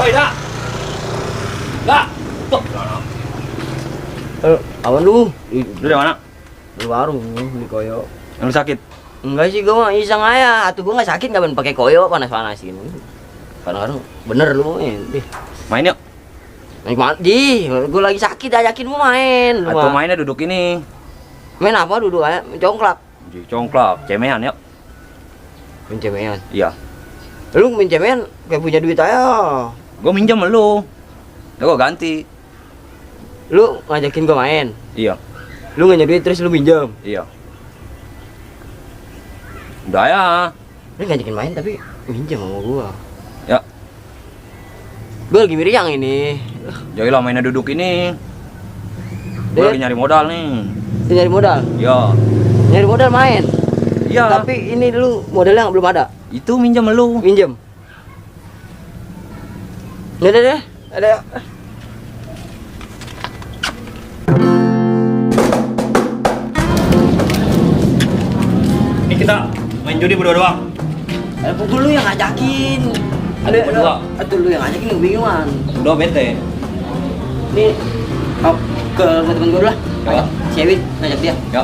Woi, dah. Dah. Tuh. Awan lu? Lu dari mana? Di warung beli koyo. Yang lu sakit? Enggak sih, gua mah iseng aja. Atuh gua enggak sakit enggak pakai koyo panas-panasin. Kadang-kadang bener lu main. Main yuk. Main di, gua lagi sakit ajakin mau main. Atau mainnya duduk ini. Main apa duduk aja? Congklak. Congklak, cemehan yuk. Main cemean. Iya. Lu main cemean kayak punya duit aja. Gua minjem sama lu. Udah gua ganti. Lu ngajakin gua main. Iya. Lu nggak duit terus lu minjem. Iya. Udah ya. Lu ngajakin main tapi minjem sama gua. Ya. Gua lagi miriang ini. Jadi lah mainnya duduk ini. Gua lagi nyari modal nih. Lu nyari modal? Iya. Nyari modal main. Iya. Tapi ini dulu modalnya belum ada. Itu minjem sama lu. Minjem. Ya udah deh. Ada. Ini kita main judi berdua doang. Ada pukul lu yang ngajakin. Berdua. Aduh lu yang ngajakin lu bingungan. Udah bete. Nih. Ke temen gua dulu lah. Ya. Si Ewin ngajak dia. Ya.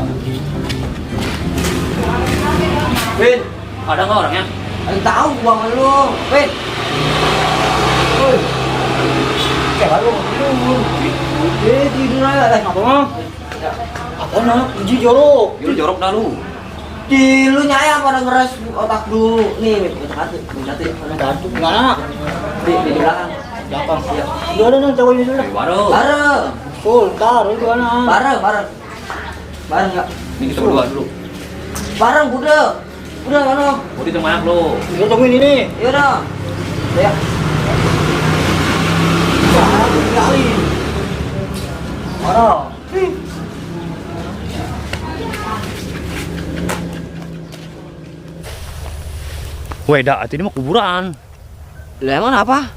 Win, Ada nggak orangnya? aku tahu gua sama lu. Win. Woi. Kayak lu tidur. Tidur aja. Apa mah? Apa nak? Uji jorok. Lu jorok dah lu. Di lu nyayang pada ngeras otak dulu. Nih, minta kartu. Mana kartu? Mana? Di belakang. Belakang. Iya. Udah ada nang cowok ini dulu. Baru. Bareng. Full, tar itu mana? Bareng. Bareng enggak? Ini kita berdua dulu. Bareng udah. Udah mana? Budi teman lu. Kita tungguin ini. Ya udah. Ya. Kali. Mana? Woi, dah, ini mah kuburan. Lah emang apa?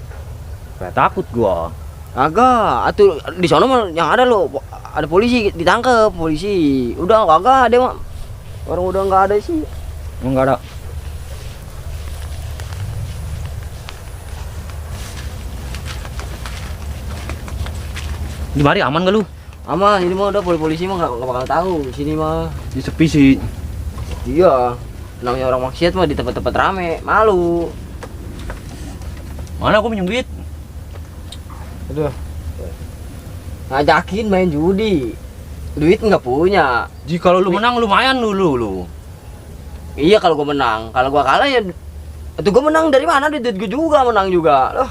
Kayak takut gua. Agak, atuh di sana mah yang ada lo, ada polisi ditangkap polisi. Udah kagak ada mah. Orang udah nggak ada sih. Enggak ada. Di mari aman gak lu? Aman, ini mah udah polisi mah nggak bakal tahu di sini mah. Di sepi sih. Iya, namanya orang maksiat mah di tempat-tempat rame, malu. Mana aku minjem duit? Aduh. Ngajakin main judi. Duit nggak punya. Jika lu menang lumayan dulu lu. Iya kalau gua menang, kalau gua kalah ya itu gua menang dari mana? Duit gua juga menang juga. Loh.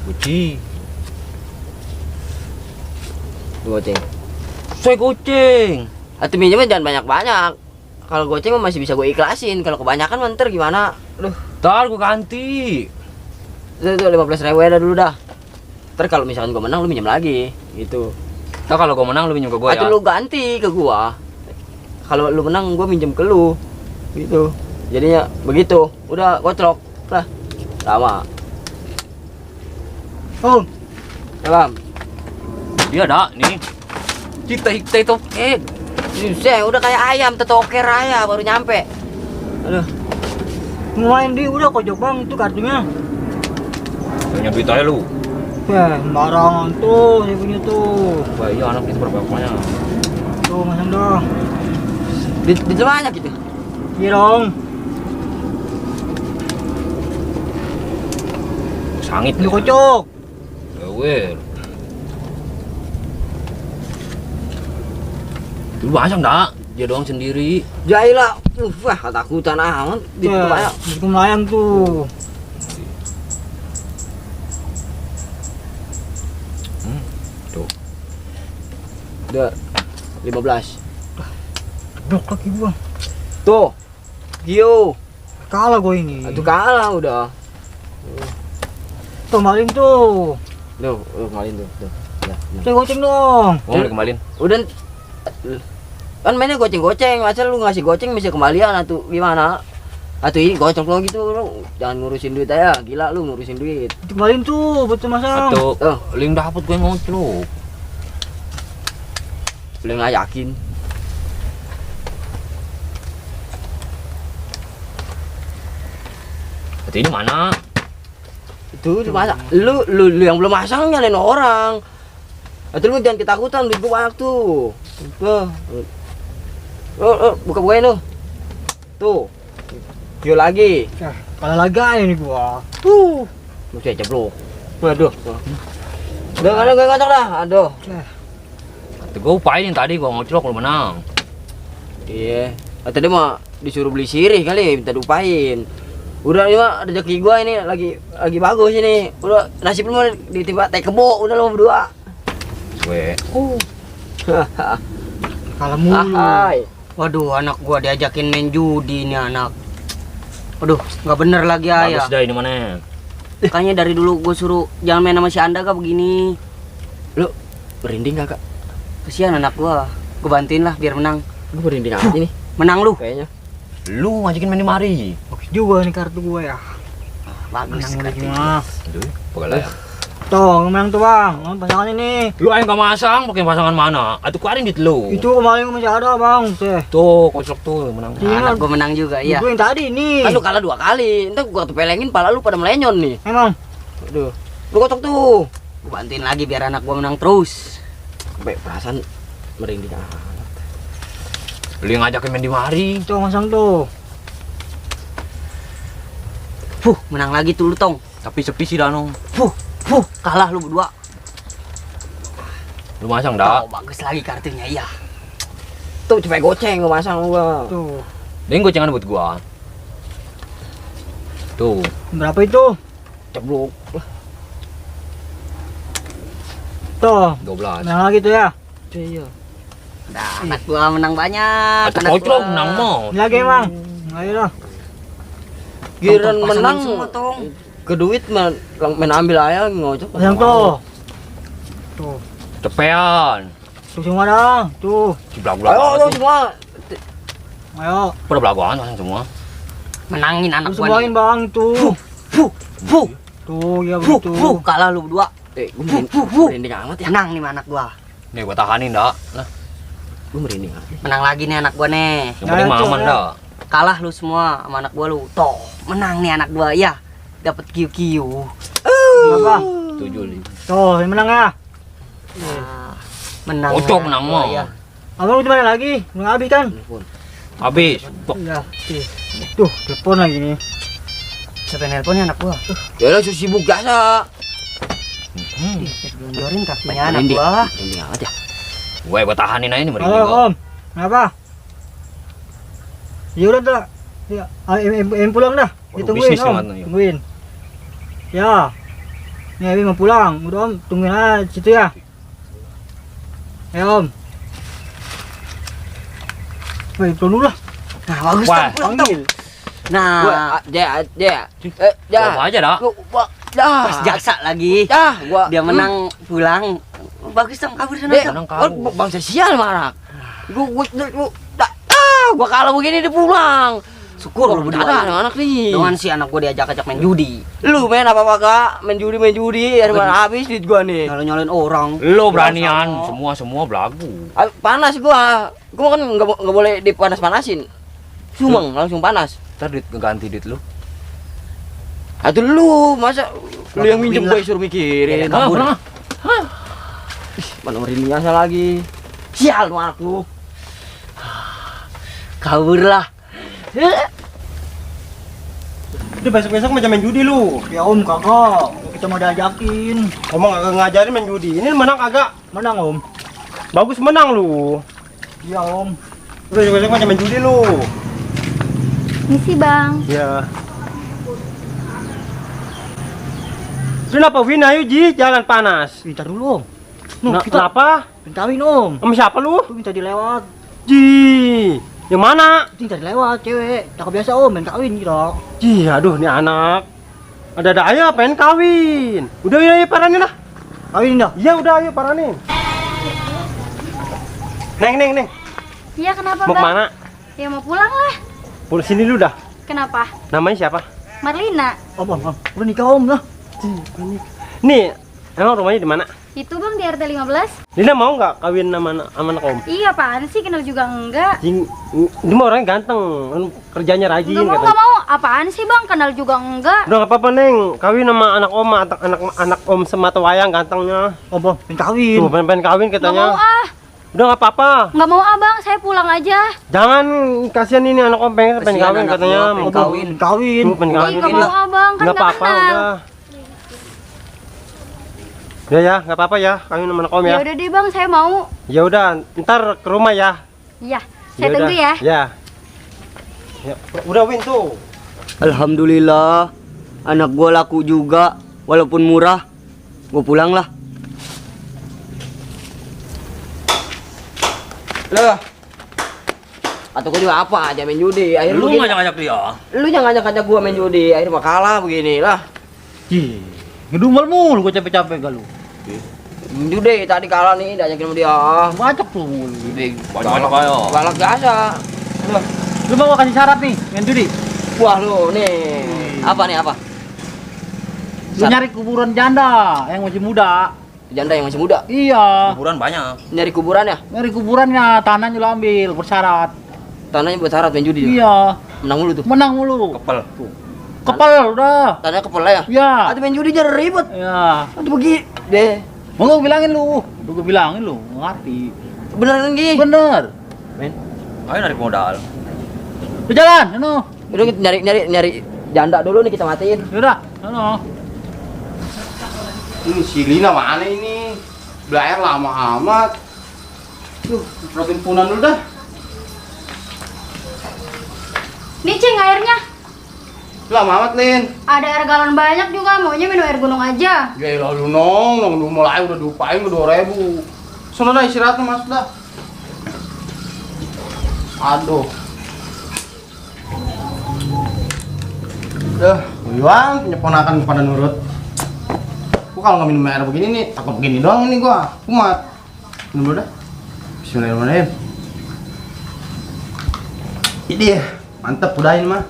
Guci. Goceng. Saya kucing. Atau minjemnya jangan banyak-banyak. Kalau goceng mah masih bisa gue ikhlasin. Kalau kebanyakan mah ntar gimana? Duh, Ntar gua ganti. itu 15.000 dah dulu dah. Ntar kalau misalkan gue menang lu minjem lagi, gitu. Ntar kalau gua menang lu minjem ke gua Atau ya. lu ganti ke gua. Kalau lu menang gua minjem ke lu, gitu. Jadinya begitu. Udah gocrok lah. Sama. Oh, Salam. Dia ada nih. Kita itu Susah, udah kayak ayam tetoker raya baru nyampe. Aduh. main di udah kojok bang itu kartunya. punya duit aja lu. Ya, sembarangan tuh, saya punya tuh. Wah, iya anak itu berapa-bapaknya. Tuh, masang dong. Di banyak gitu. Iya dong. Sangit Ini ya. kocok. Gawel. Lu pasang dah, dia doang sendiri. Jailah, wah ketakutan amat. Di Ya, banyak. itu melayang tuh. Tuh. Udah 15. Dok lagi gua. Tuh. Gio. Kalah gua ini. Itu kalah udah. Tuh maling tuh. Tuh, kemarin tuh. Ya, Saya goceng dong. Oh, udah kembaliin. udah kan mainnya goceng-goceng, masa lu ngasih goceng bisa kembalian atau gimana? Atau ini gocok lo gitu, lu jangan ngurusin duit aja, gila lu ngurusin duit. Kembaliin tuh, betul masang. Atau Oh. link dapet gue ngocok. Lu nggak yakin? Berarti ini mana? Itu masak. Lu yang belum masang nyalain orang. Itu lu jangan ketakutan, duit gua banyak tuh. Tuh. Buka-bukain lu. Tuh. Yuk lagi. Kalah lagi ini gua. Mesti aja bro. Waduh. Udah gue ngocok dah. Aduh. Kata gue upain tadi gue ngocok lu menang. Iya. Tadi mah disuruh beli sirih kali, minta diupain. Udah ini mah rezeki gua ini lagi bagus ini. Udah nasib lu mah ditimpa teh kebo, udah lu berdua. Gue. Kalah mulu. Hai. Waduh, anak gua diajakin main judi nih anak. Waduh, nggak bener lagi Bagus ayah. dah ini mana? Makanya dari dulu gua suruh jangan main sama si Anda kak begini. Lu merinding kakak? Kasihan anak gua. Gua bantuin lah biar menang. Lu merinding amat ini Menang lu. kayaknya. Lu ngajakin main di mari. Oke juga nih kartu gua ya. Bagus Menang lagi sekali. mah. Aduh, pokoknya ya. Tuh, menang tuh bang. Pasangan ini. Lu ayo gak masang, pakai pasangan mana? Atuh kuarin dit lu. Itu kemarin masih ada bang. Teh. Tuh, kocok tuh menang. Iya. Anak gua menang juga, iya. Gue yang tadi nih. Kan lu kalah 2 kali. Entar gua tepelengin pala lu pada melenyon nih. Emang. Aduh. Lu kotok tuh. Gua bantuin lagi biar anak gua menang terus. Sampai perasaan merinding amat. Lu yang ngajakin main di mari. Tuh masang tuh. Menang lagi tuh lu tong. Tapi sepi sih Danong. Kalah lu berdua. Lu masang dah. Oh, bagus lagi kartunya, iya. Tuh cepet goceng gua masang gua. Tuh. Dia gocengan buat gua. Tuh. Berapa itu? Ceblok. Tuh. 12. Menang lagi tuh ya. Iya. Nah, anak gua menang banyak. Atuh Anak kocok gua. menang mau. Ini lagi emang. Ayo lah. Giran Tong, menang pasangin semua, Tong. ke duit main ambil aja ngocok. Pasang tuh. Tuh. Cepean. Tuh semua dah. Tuh. Si belagu-belagu Ayo banget lu nih. semua. Ayo. Pada belaguan pasang semua. Menangin anak Lu gua sembuhin nih. bang. Tuh. Fuh, Tuh ya fuh, begitu. fuh, kalah lu berdua. Gua merinding amat ya. Menang nih sama anak gua. Nih gua tahanin dah. Nah, Gua merinding amat. Menang lagi nih anak gua nih. yang penting Nah, mah aman coba. dah. Kalah lu semua sama anak gua lu. Toh, menang nih anak gua ya. Dapat kiu-kiu. Berapa? 7 li. Tuh, yang menang ya. Nah, menang. Kocok anak menang gua, mau. ya. Abang udah mana lagi? Belum habis kan? Habis. Iya. Tuh, telepon lagi nih. Siapa yang nelponnya anak gua? Ya udah sibuk biasa. Jorin kakinya anak Merinding. gua. Merinding amat ya. Gua tahanin aja nih merinding Halo gua. Om, kenapa? Ya udah dah. Ya, em pulang dah. Waduh, Ditungguin bisnis Om, banget nih. tungguin. Ya. Nih Em mau pulang. Udah Om, tungguin aja situ ya. Ya Om. Wih, pulang dulu lah. Nah, bagus Wah, Tong, pulang, Tong. Nah, Gua Apa aja dah. pas jaksa lagi. Gua Dia menang pulang. Bagus Tong, kabur sana. Dek, Tong. Menang kabur. bangsa sial marak. Gua kalau begini dia pulang. Syukur lu berdua. Ada anak nih. Dengan si anak gua diajak-ajak main judi. Lu main apa kak? Main judi, hari mana habis duit gua nih. Nyolong orang. Lo beranian, semua belagu. Panas gua kan nggak boleh dipanas-panasin. Sumeng langsung panas. Ntar duit ngeganti duit lu. Aduh lu masa lu yang minjem Kabur gue suruh mikirin. Ya, kabur. Mana merinding asa lagi. Sial lu anak lu. Kabur lah. Udah besok-besok macam main judi lu. Ya Om, kagak. Kita mau diajakin. Ngomong agak ngajarin main judi. Ini menang agak. Menang Om. Bagus menang lu. Iya Om. Udah besok-besok macam main judi lu. Misi bang. Ya. Kenapa Win? Ayo Ji, jalan panas. Bentar dulu Om. Nuh, Nah, kita kenapa? kawin Om. Sama siapa lu? Tuh minta dilewat. Ji, yang mana? Itu minta dilewat cewek. Tak biasa Om, main kawin gitu. Ji, aduh nih anak. Ada ayo pengen kawin. Udah ya paranin lah. Kawin dah. Iya udah ayo paranin. Neng. Iya kenapa Mau bang? kemana? Ya mau pulang lah. Pulang sini dulu dah. Kenapa? Namanya siapa? Marlina. Om. Udah nikah Om lah. Nih, emang rumahnya di mana? Itu bang di RT 15. Lina mau nggak kawin sama anak om? Iya apaan sih, kenal juga enggak. Cing, dia mah orangnya ganteng, kan kerjanya rajin Enggak mau, katanya. enggak mau. Apaan sih bang, kenal juga enggak. Udah nggak apa-apa neng, kawin sama anak om, anak om semata wayang gantengnya. Oh bang, pengen kawin. Tuh pengen kawin Enggak katanya. mau ah. Udah nggak apa-apa. Enggak mau ah bang, saya pulang aja. Jangan, kasihan ini anak om pengen Kasihan kawin anak katanya. gua, pengen Mau kawin. Pengen kawin. Tuh pengen Ih, kawin. enggak mau ah bang, kan Nggak enggak apa-apa kenal. udah. Udah ya, nggak apa-apa ya, kawin sama anak om Ya ya. udah deh bang, saya mau. Ya udah, ntar ke rumah ya. Iya, saya Yaudah. tunggu ya. Ya. Ya, udah Win tuh. Alhamdulillah, anak gua laku juga, walaupun murah. Gua pulang lah. Lah, Atau gua juga apa aja main judi. Akhirnya lu begini. ngajak-ngajak dia. Lu jangan ngajak-ngajak gua main judi. Akhirnya mah kalah begini lah. Cih, ngedumel mulu gue capek-capek gak lu. Main judi tadi kalah nih, diajakin sama dia. Bacok lu mulu. Banyak-banyak ayo. Galak biasa. Lu mau gua kasih syarat nih, main judi. Wah lu nih. Apa nih apa? Lu nyari kuburan janda yang masih muda. Janda yang masih muda. Iya. Kuburan banyak. Nyari kuburan ya? Nyari kuburannya, tanahnya lu ambil bersyarat. Tanahnya buat syarat main judi. Iya. Menang mulu tuh. Menang mulu. Kepel. Kepel udah. Tanahnya kepala ya? Iya. Atau main judi jadi ribet. Iya. Atau begini deh. Mau gua bilangin lu. Gua bilangin lu, ngerti. Beneran gini. Bener. Ayo narik modal. Udah jalan, sono. Udah kita nyari janda dulu nih kita matiin. Udah, sono. Ini si Lina mana ini? Belajar lama amat. Tuh, protein punan dulu dah. Nih cing airnya. Lama amat, Lin. Ada air galon banyak juga, maunya minum air gunung aja. Ya lalu nong udah mulai udah diupain udah 2.000. Sono dah istirahat masuk dah. Aduh. Iwan punya ponakan pada nurut. Gua kalau nggak minum air begini nih, takut begini doang ini gua. Kumat. Minum dulu dah. Bismillahirrahmanirrahim. Ini ya, mantep udahin mah.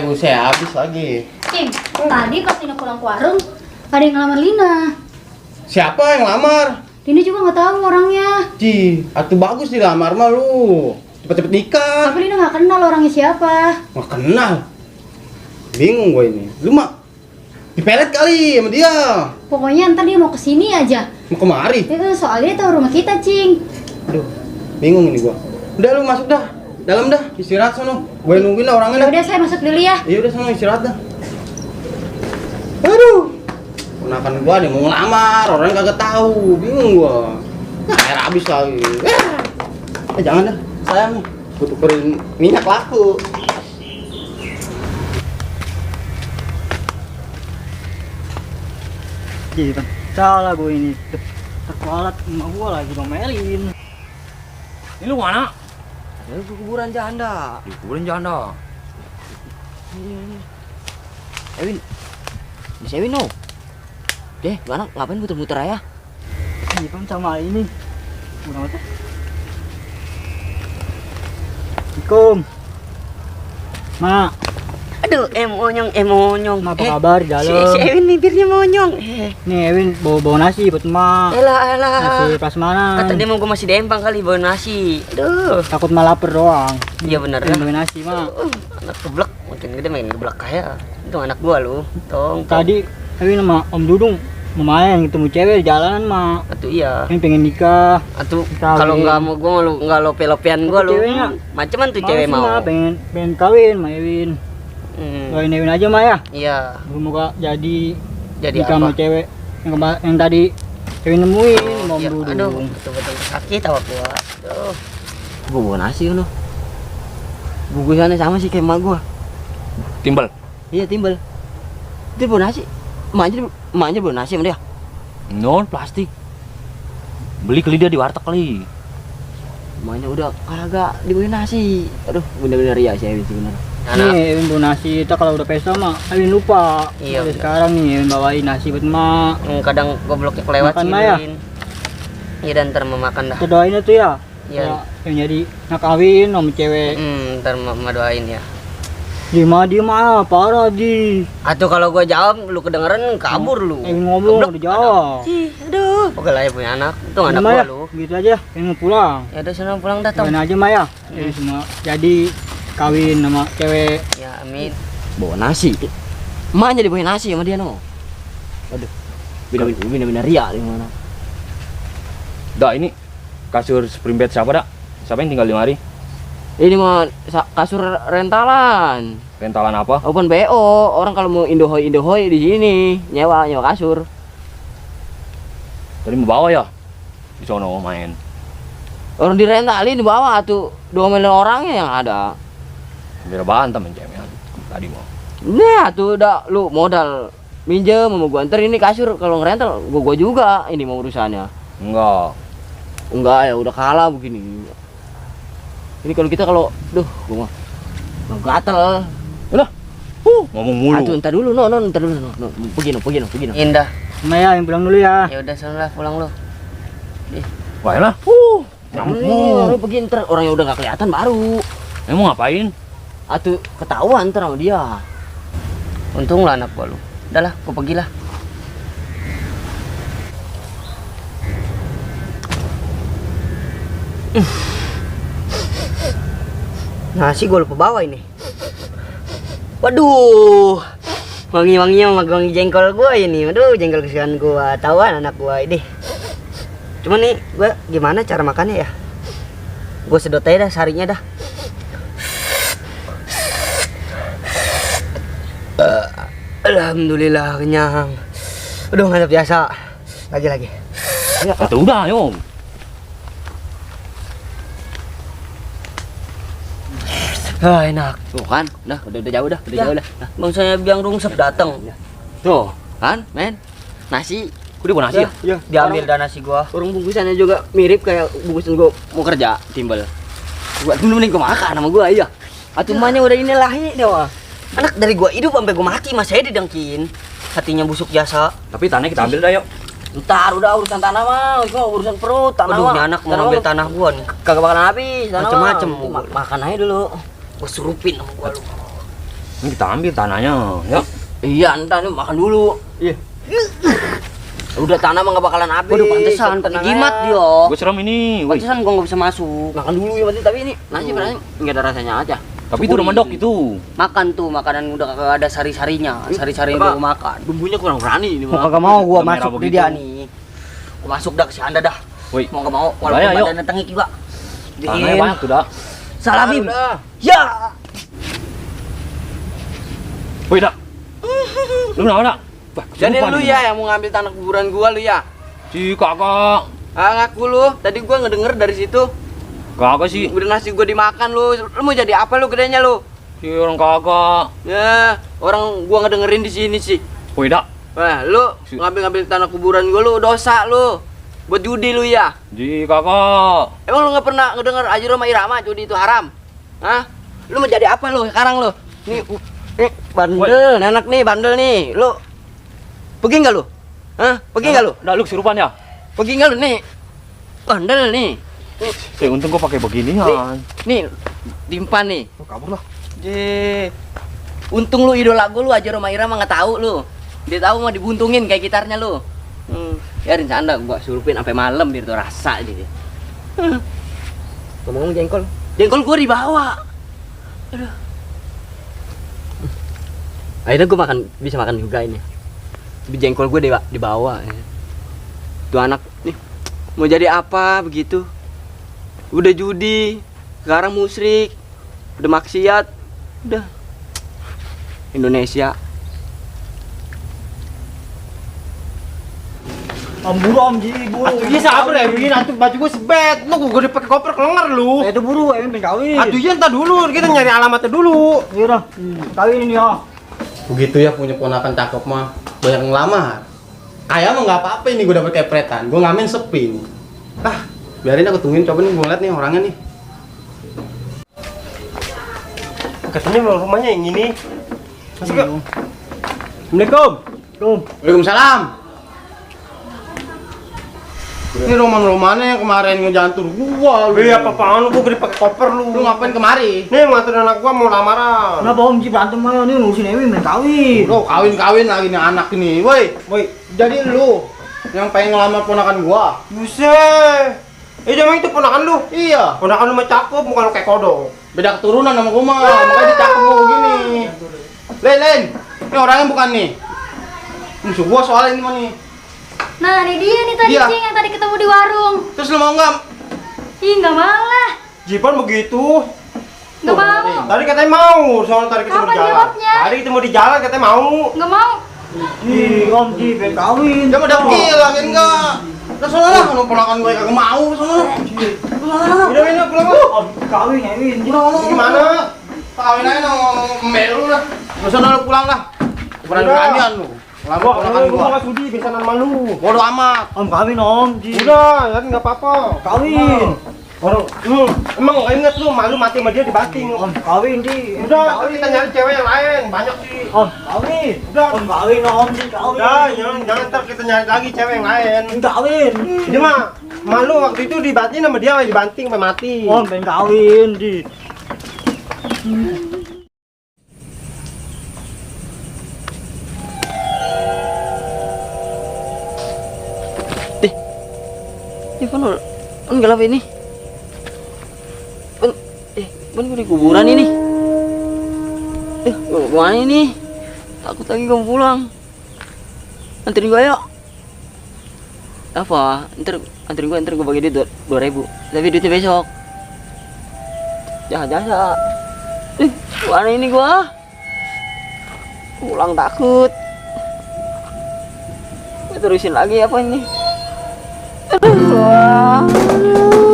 Buset habis lagi. Cing, tadi pas Lina pulang ke warung, ada yang ngelamar Lina. Siapa yang lamar? Lina juga nggak tahu orangnya. Ci, atuh bagus dilamar mah lu. Cepet-cepet nikah. Tapi Lina nggak kenal orangnya siapa. Nggak kenal. Bingung gue ini. Lu mah dipelet kali sama dia. Pokoknya ntar dia mau kesini aja. Mau kemari. Itu soalnya dia tahu rumah kita, Cing. Aduh, bingung ini gua. Udah lu masuk dah. Dalam dah, istirahat sono. Gue nungguin lah orangnya Ya dah. udah saya masuk dulu ya. Iya udah sono istirahat dah. Aduh. Ponakan gua ada mau ngelamar, orang kagak tahu. Bingung gua. Nah, air habis lagi. Jangan dah. Sayang nih. Gua tukerin minyak laku. Cih, kan. Salah gue ini. Terkualat emak gua lagi ngomelin. Ini lu mana? Ada kuburan janda. Di kuburan janda. Ewin. Di Ewin no. Deh, mana ngapain muter-muter ya? Cih, kan sama ini. Udah mati. Assalamualaikum. Mak, Aduh, monyong. apa kabar di dalam? Si Ewin bibirnya monyong. Nih, Ewin bawa nasi buat emak. Elah. Nasi prasmanan. Kata dia mau gua masih di Empang kali bawa nasi. Aduh. Takut malah lapar doang. Iya bener Pengen ya. bawa nasi, Mak. Anak geblek, makin gede main geblek kaya. Itu anak gua lu. Tong. Tadi Ewin sama Om Dudung mau main ketemu cewek di jalanan, Mak. Atuh iya. Ewin pengen nikah. Atuh Kawin. kalau nggak mau gua nggak lope-lopean gua lu. Ceweknya? Maceman tuh Mau cewek sih, mau. Mak, pengen kawin sama Ewin. Doain Ewin aja, Mak ya. Iya. Semoga jadi Jadi nikah apa? sama cewek yang tadi Ewin nemuin sama Om Iya, Dudung. aduh, betul-betul sakit awak gua. Aduh. Gua bawa nasi lu. Bungkusannya sama sih kayak emak gua. Timbal. Iya, timbal. Dia bawa nasi. Emaknya bawa nasi sama dia. Non plastik. Beli kali dia di warteg kali. Emaknya udah kagak dibawain nasi. Aduh, bener-bener ya sih Ewin sebenarnya. Nih Ewin bawa nasi, kita kalau udah pesta mah Ewin lupa. Iya, Mulai bener. sekarang nih Ewin bawain nasi buat emak. Kadang gobloknya kelewat Makan sih. mah ya? Win. Iya, dan ntar mau makan dah. Kita doain tuh ya. Iya. Yang jadi nak kawin sama cewek. Ntar mau doain ya. Diem ah, parah di. Atau kalau gua jawab lu kedengeran kabur lu. Ngomong udah jawab. Ih, aduh. Pokoknya lah ya punya anak. Itu anak Udah, gua Maya, lu. gitu aja, pengen mau pulang. Ya udah sana pulang dah, Tong. Kawin aja Maya. Jadi semua jadi kawin sama cewek. Ya amin. Bawa nasi. Emaknya dibawain nasi sama dia no. Aduh. Bener-bener ria di mana. Dak, ini kasur spring bed siapa, Dak? Siapa yang tinggal di mari? Ini mah kasur rentalan. Rentalan apa? Open BO. Orang kalau mau indohoy di sini nyewa kasur. Tadi mau bawa ya? Di sono main. Orang direntalin di bawah tuh 2 miliar orangnya yang ada. Biar bantam mencemnya. Tadi mau. Nah tuh udah lu modal minjem mau gua anter ini kasur kalau ngerental gua juga ini mau urusannya. Enggak ya udah kalah begini. Ini kalau kita duh gua mah gatel. Udah. Ngomong mulu. Atuh entar dulu no. Pergi no. Indah. Maya yang pulang dulu ya. Ya udah sana lah pulang lu. Wah lah. Lu pergi ntar orangnya udah gak kelihatan baru. Emang ngapain? Atuh ketahuan ntar sama dia. Untung lah anak gua lu. Udah lah, gua pergi lah. Nasi gua lupa bawa ini. Waduh. Wangi-wanginya wangi jengkol gua ini. Aduh, jengkol kesukaan gua. Tauan anak gua ini. Cuman nih, gua gimana cara makannya ya? Gua sedot aja dah sarinya dah. Alhamdulillah kenyang. Aduh, nggak biasa. Lagi. Atau udah, ayo. Enak. Tuh kan, udah jauh dah. Bang saya biang rungsep datang. Tuh, kan, men. Nasi. Kok dia bawa nasi ya? Iya. Diambil dah nasi gua. Orang bungkusannya juga mirip kayak bungkusan gua mau kerja, timbal. Gua dulu mending gua makan sama gua iya. Atuh emaknya udah ini lahir deh wah. Anak dari gua hidup sampai gua mati masih didengkin. Hatinya busuk jasa. Tapi tanahnya kita ambil dah, yuk. Ntar udah urusan tanah mah, itu mah urusan perut, tanah mah. Aduh, anak mau ambil tanah gua nih. Kagak bakalan habis, macem-macem. Makan aja dulu. Gua surupin sama gua lu. Ini kita ambil tanahnya, ya. Iya, ntar nih makan dulu. Iya. Udah tanah mah gak bakalan habis. Waduh, pantesan pakai jimat dia. Gue serem ini, woi. Pantesan gua gak bisa masuk. Makan dulu ya berarti, tapi ini nasi berarti enggak ada rasanya aja. Tapi itu udah mendok itu. Makan tuh, makanan udah kagak ada sari-sarinya. Sari-sari yang gua makan. Bumbunya kurang berani ini. Mau kagak mau gua Udah merah masuk di begitu. dia nih. Gua masuk dah ke si Anda dah. Woi. Mau gak mau Bahaya, walaupun yuk. badannya tengik juga. Tanahnya banyak tuh, dah. Salamin. Ya. Woi, dak. Lu kenapa, dak? Jadi lu ya yang mau ngambil tanah kuburan gua lu ya? Si kakak. Ah, ngaku lu. Tadi gua ngedenger dari situ. Kakak sih. Udah nasi gua dimakan lu. Lu mau jadi apa lu gedenya lu? Si orang kakak. Ya, orang gua ngedengerin di sini sih. Woi, dak. Wah, lu ngambil-ngambil tanah kuburan gua lu dosa lu. Buat judi lu ya? Si kakak. Emang lu nggak pernah ngedenger Aji Roma Irama judi itu haram? Hah? Lu mau jadi apa lu sekarang lu? Nih bandel, enak nih bandel nih. Lu pergi enggak lu? Hah? Pergi enggak lu? Dah lu kesurupan ya? Pergi enggak lu nih? Bandel nih. Untung gua pakai beginian. Nih, timpan nih. Kabur lah. Untung lu idola gua lu Aji Roma Irama nggak tahu lu. Dia tahu mah dibuntungin kayak gitarnya lu. Biarin Anda gua surupin sampai malam biar tuh rasa dia. Ngomong jengkol. Jengkol gua dibawa. Aduh. Akhirnya gua bisa makan juga ini. Tapi jengkol gua dibawa. Tuh anak nih mau jadi apa begitu? Udah judi, sekarang musyrik, udah maksiat, udah Indonesia. Buru ji, buru. Iya sabar ya, begini nanti baju gue sebet. Lu gue dipakai koper kelengar lu. Itu buru, pengen kawin. Aduh iya entar dulu, kita nyari alamatnya dulu. Iya dah, kawin ini ya. Begitu ya punya ponakan cakep mah banyak ngelamar. Kayak mah nggak apa-apa ini gue dapet kepretan. Gue ngamen sepi nih. Ah, biarin aku tungguin coba nih gue liat nih orangnya nih. Katanya rumahnya yang ini. Masuk yuk. Assalamualaikum. Waalaikumsalam. Ini roman-romannya yang kemarin ngejantur gua lu. Iya, apa-apaan lu, gua gede pakai koper lu. Lu ngapain kemari? Nih, nganterin anak gua mau lamaran. Kenapa Om Ji berantem aja nih ngurusin Ewi main kawin. Lu kawin-kawin lagi nih anak ini. Woi, jadi lu yang pengen ngelamar ponakan gua. Buset. Emang itu ponakan lu? Iya. Ponakan lu mah cakep, bukan lu kayak kodok. Beda keturunan sama gua mah. Makanya dia cakep gua begini. Len. Ini orangnya bukan nih. Musuh gua soalnya ini mah nih. Nah, ini dia nih tadi Iya. Cing yang tadi ketemu di warung. Terus lu mau nggak? Ih, nggak mau lah. Jipan begitu. Nggak mau. Tadi katanya mau, soalnya tadi ketemu Apa di jalan. jawabnya? Tadi ketemu di jalan katanya mau. Nggak mau. Ih, Om Ji pengen kawin. Dia mau dekil lagi enggak? Udah sono lah, lu ponakan gua kagak mau sono. Udah ini pulang lu. Om kawin Ewi. Gimana? Kawin aja sama Melu lah. Lu sono lu pulang lah. Berani-beranian lu. Ngelamar ponakan Gua gua. nggak sudi besanan sama lu. Bodoh amat. Om kawin Om Ji. Udah, ya nggak apa-apa. Kawin. Orang, emang nggak inget lu, malu mati sama dia dibanting. Om kawin Ji. Udah, kita nyari cewek yang lain, banyak sih. Om kawin. Udah. Om kawin Om Ji kawin. Udah, jangan ntar kita nyari lagi cewek yang lain. Kawin. Dia mah malu waktu itu dibanting sama dia, dibanting sampai mati. Om pengen kawin Ji. Ini kan gelap ini. Ban gue di kuburan ini. Gimana ini? Takut lagi kamu pulang. Anterin gue yuk. Apa? Ntar gue bagi duit 2.000. Tapi duitnya besok. Jangan. Gimana ini gua? Pulang takut. Gue terusin lagi apa ini? Aduh.